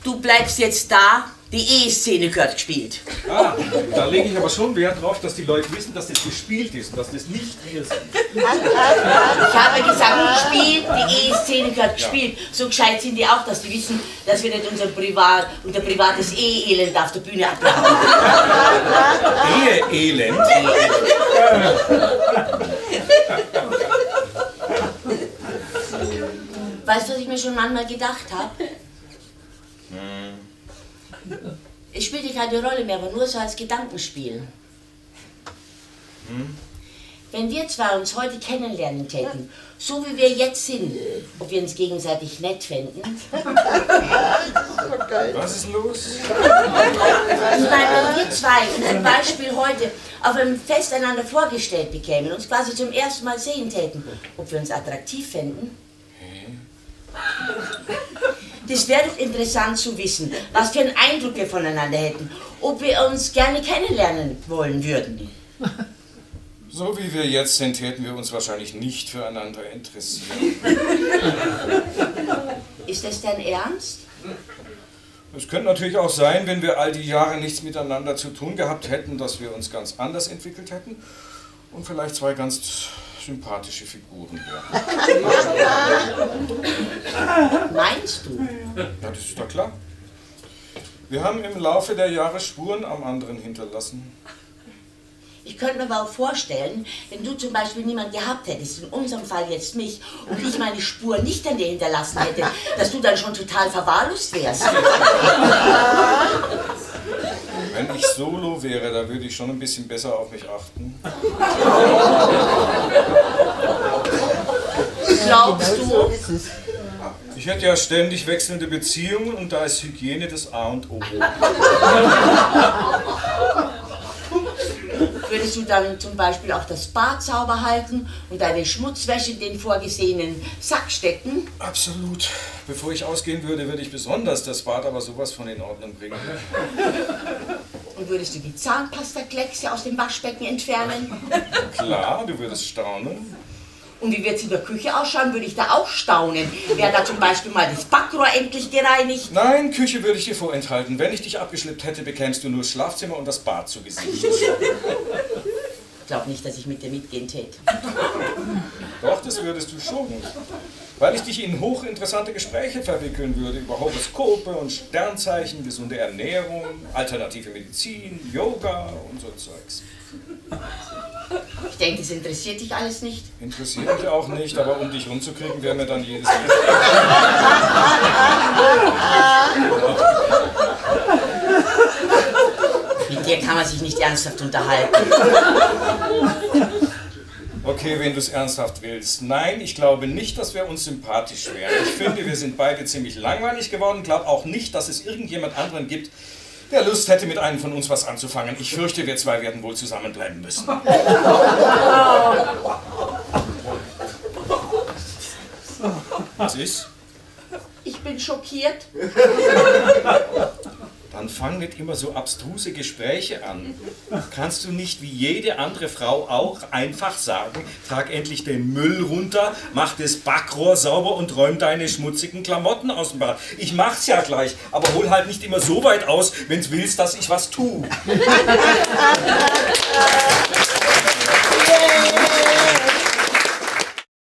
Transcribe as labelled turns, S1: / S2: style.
S1: Du bleibst jetzt da, die Eheszene gehört gespielt.
S2: Ah, da lege ich aber schon Wert drauf, dass die Leute wissen, dass das gespielt ist und dass das nicht wir sind.
S1: Ich habe gesagt, gespielt, die Eheszene gehört gespielt. So gescheit sind die auch, dass die wissen, dass wir nicht unser privates Eheelend auf der Bühne abladen.
S2: Eheelend?
S1: Weißt du, was ich mir schon manchmal gedacht habe? Es spielte keine Rolle mehr, aber nur so als Gedankenspiel. Hm? Wenn wir zwei uns heute kennenlernen täten, so wie wir jetzt sind, ob wir uns gegenseitig nett fänden.
S2: Was ist los?
S1: Ich meine, wenn wir zwei uns zum Beispiel heute auf einem Fest einander vorgestellt bekämen, uns quasi zum ersten Mal sehen täten, ob wir uns attraktiv fänden. Das wäre doch interessant zu wissen, was für einen Eindruck wir voneinander hätten, ob wir uns gerne kennenlernen wollen würden.
S2: So wie wir jetzt sind, täten wir uns wahrscheinlich nicht füreinander interessieren.
S1: Ist das dein Ernst?
S2: Es könnte natürlich auch sein, wenn wir all die Jahre nichts miteinander zu tun gehabt hätten, dass wir uns ganz anders entwickelt hätten und vielleicht zwei ganz sympathische Figuren wären.
S1: Meinst du?
S2: Ja, das ist doch klar. Wir haben im Laufe der Jahre Spuren am anderen hinterlassen.
S1: Ich könnte mir aber auch vorstellen, wenn du zum Beispiel niemanden gehabt hättest, in unserem Fall jetzt mich, und ich meine Spur nicht an dir hinterlassen hätte, dass du dann schon total verwahrlost wärst.
S2: Wenn ich solo wäre, da würde ich schon ein bisschen besser auf mich achten.
S1: Glaubst du?
S2: Ich hätte ja ständig wechselnde Beziehungen und da ist Hygiene das A und O.
S1: Würdest du dann zum Beispiel auch das Bad sauber halten und deine Schmutzwäsche in den vorgesehenen Sack stecken?
S2: Absolut. Bevor ich ausgehen würde, würde ich besonders das Bad aber sowas von in Ordnung bringen.
S1: Und würdest du die Zahnpastakleckse aus dem Waschbecken entfernen?
S2: Klar, du würdest staunen.
S1: Und wie wird es in der Küche ausschauen, würde ich da auch staunen. Wäre da zum Beispiel mal das Backrohr endlich gereinigt?
S2: Nein, Küche würde ich dir vorenthalten. Wenn ich dich abgeschleppt hätte, bekämst du nur das Schlafzimmer und das Bad zu Gesicht.
S1: Ich glaube nicht, dass ich mit dir mitgehen täte.
S2: Doch, das würdest du schon. Weil ich dich in hochinteressante Gespräche verwickeln würde über Horoskope und Sternzeichen, gesunde Ernährung, alternative Medizin, Yoga und so Zeugs.
S1: Ich denke, das interessiert dich alles nicht.
S2: Interessiert mich auch nicht, aber um dich rumzukriegen, wäre mir dann jedes Mal.
S1: Mit dir kann man sich nicht ernsthaft unterhalten.
S2: Okay, wenn du es ernsthaft willst. Nein, ich glaube nicht, dass wir uns sympathisch wären. Ich finde, wir sind beide ziemlich langweilig geworden. Glaub auch nicht, dass es irgendjemand anderen gibt, der Lust hätte, mit einem von uns was anzufangen. Ich fürchte, wir zwei werden wohl zusammenbleiben müssen. Was ist?
S1: Ich bin schockiert.
S2: Dann fang nicht immer so abstruse Gespräche an. Kannst du nicht wie jede andere Frau auch einfach sagen, trag endlich den Müll runter, mach das Backrohr sauber und räum deine schmutzigen Klamotten aus dem Bad. Ich mach's ja gleich, aber hol halt nicht immer so weit aus, wenn's willst, dass ich was tue.